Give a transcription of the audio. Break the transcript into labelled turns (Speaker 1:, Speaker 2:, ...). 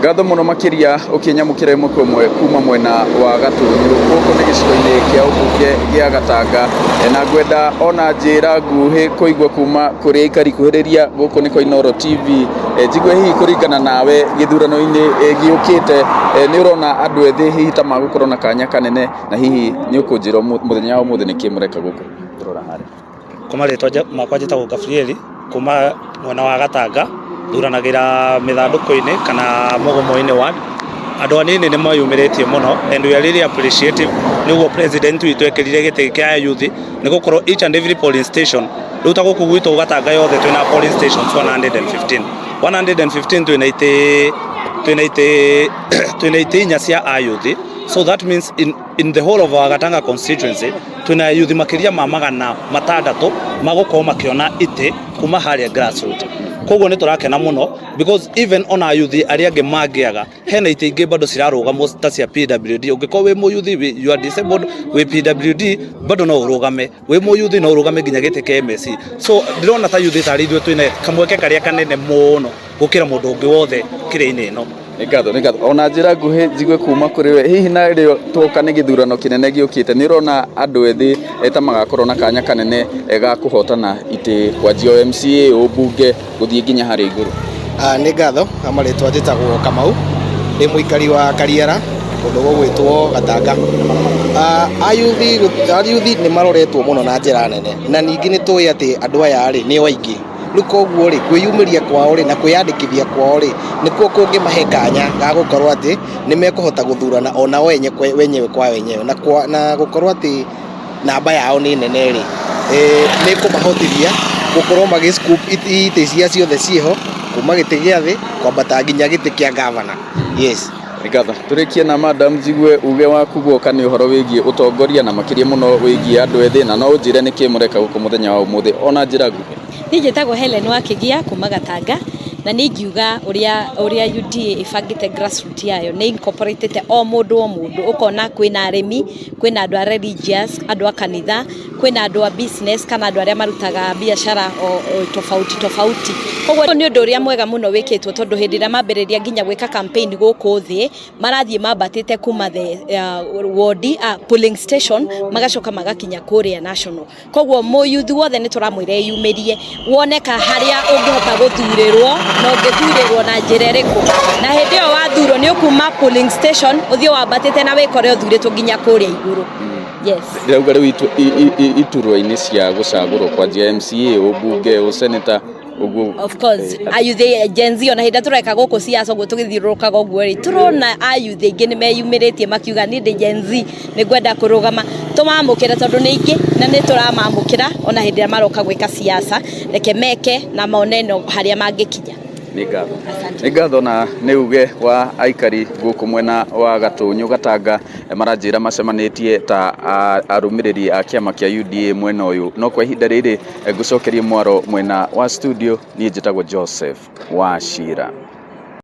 Speaker 1: Ngatho mũno makĩria ũkĩnyamũkĩra ĩmwe kwa ĩmwe kuma mwena wa Gatũnyũ, gũkũ nĩ gĩcigo-inĩ kĩa ũmbunge gĩa Gatanga. Na ngwenda ona njĩra nguhĩ kũigua kuma kũrĩ aikari kuhĩrĩria gũkũ nĩ kwa Inooro TV. Njigue hihi kũringana nawe gĩthurano-inĩ gĩũkĩte, nĩ ũrona andũ ethĩ hihi ta magũkorwo na kanya kanene, na hihi nĩ ũkũnjĩra mũthenya wa ũmũthĩ nĩkĩ mũreka gũkũ tũrora harĩa.
Speaker 2: Kwa marĩtwa makwa njĩtagwo Gabrieli kuma mwena wa Gatanga, thuranagĩra mĩthandũkũ-inĩ kana mũgomo-inĩ ward. Andũ anini nĩ meyumĩrĩtie mũno and we are really appreciative nĩguo president witũ ekĩrire gĩtĩ kĩa youth, nĩ gũkorwo each and every polling station, rĩu ta gũkũ gwitũ Gatanga yothe twĩna polling stations 115, 115, twĩna itĩ 4 cia a youth. So that means in the whole of our Gatanga constituency twĩna youth makĩria ma 600 magũkorwo makĩona itĩ kuma harĩa grassroot. Koguo nĩ tũrakena mũno because even ona youth arĩa angĩ mangĩaga, hena itĩ ingĩ bado cirarũgamwo ta cia PWD. Ũngĩkorwo wĩ mũyuthi, you are disabled, wĩ PWD, bado no ũrũgame. Wĩ mũyuthi no ũrũgame nginya gĩtĩ kĩa MSC. So ndĩrona ta youth tarĩ ithuĩ twĩna kamweke karĩa kanene mũno gũkĩra mũndũ ũngĩ wothe kĩrĩa-inĩ ĩno.
Speaker 1: Nĩ ngatho, nĩ ngatho. Ona njĩra nguhĩ njigue kuma kũrĩ we, hihi na rĩo tuoka nĩ gĩthurano kĩnene gĩũkĩte, nĩ ũrona andũ ethĩ ta magakorwo na kanya kanene ga kũhotana itĩ kwanjia o MCA, ũmbunge, gũthiĩ nginya harĩa igũrũ?
Speaker 3: Nĩ ngatho. Marĩtwa njĩtagwo Kamau, ndĩ mũikari wa Kariara, kũndũ gũgwĩtwo Gatanga. Ayuthi nĩ maroretwo mũno na njĩra nene, na ningĩ nĩ tũĩ atĩ andũ aya rĩ nĩo aingĩ rĩu. Koguo rĩ, kwĩyumĩria kwao rĩ na kwĩyandĩkithia kwao rĩ nĩkuo kũngĩmahe kanya ga gũkorwo atĩ nĩ mekũhota gũthurana ona wenyewe kwa wenyewe, na gũkorwo atĩ namba yao nĩ nene rĩ, nĩ kũmahotithia gũkorwo magĩ scoop itĩ iria ciothe ciĩho, kuma gĩtĩ gĩa thĩ kwambata nginya gĩtĩ kĩa gavana, yes.
Speaker 1: Nĩ ngatho. Tũrĩkie na madam, njigue uge waku guoka nĩ ũhoro wĩgiĩ ũtongoria na makĩria mũno wĩgiĩ andũ ethĩ, na no ũnjĩre nĩkĩ mũreka gũkũ mũthenya wa ũmũthĩ ona njĩra nguhĩ.
Speaker 4: Niĩ njĩtagwo Helen Wakĩgia kuma Gatanga, na nĩ ingiuga ũrĩa UDA ĩbangĩte grassroot yayo nĩ incorporatĩte o mũndũ o mũndũ. Ũkona kwĩna arĩmi, kwĩna andũ a religious, andũ a kanitha, kwĩna andũ a business kana andũ arĩa marutaga biacara o tofauti tofauti. Koguo nĩ ũndũ ũrĩa mwega mũno wĩkĩtwo, tondũ hĩndĩ ĩrĩa mambĩrĩria nginya gwĩka campaign gũkũ thĩ, marathiĩ mambatĩte kuma the ward, polling station, magacoka magakinya kũrĩa national. Koguo mũyuthi wothe nĩ tũramwĩra eyumĩrie, woneka harĩa ũngĩhota gũthurĩrwo na ũngĩthurĩrwo na njĩra ĩrĩkũ, na hĩndĩ ĩyo wathurwo nĩ ũkuma polling station ũthiĩ wambatĩte na wĩkore ũthurĩtwo nginya kũrĩa igũrũ, yes.
Speaker 1: Ndĩrauga rĩu iturwa-inĩ cia gũcagũrwo kwanjia MCA, ũmbunge, ũseneta, ũguo.
Speaker 4: Of course, ayuthi Gen Z, ona hĩndĩ ĩrĩa tũreka gũkũ siasa ũguo, tũgĩthiũrũrũkaga ũguo rĩ, tũrona ayuthi aingĩ nĩ meyumĩrĩtie makiuga, "Niĩ ndĩ Gen Z, nĩ ngwenda kũrũgama." Tũmamũkĩre tondũ nĩ aingĩ na nĩ tũramamũkĩra. Ona hĩndĩ ĩrĩa maroka gwĩka siasa, reke meke na mone no harĩa mangĩkinya.
Speaker 1: Nĩ ngatho.
Speaker 4: Asante.
Speaker 1: Nĩ ngatho. Na nĩ uge wa aikari gũkũ mwena wa Gatũnyũ Gatanga, maranjĩra macemanĩtie ta arũmĩrĩri a kĩama kĩa UDA mwena ũyũ. No kwa ihinda rĩrĩ, ngũcokerie mwaro mwena wa studio. Niĩ njĩtagwo Joseph Wachira.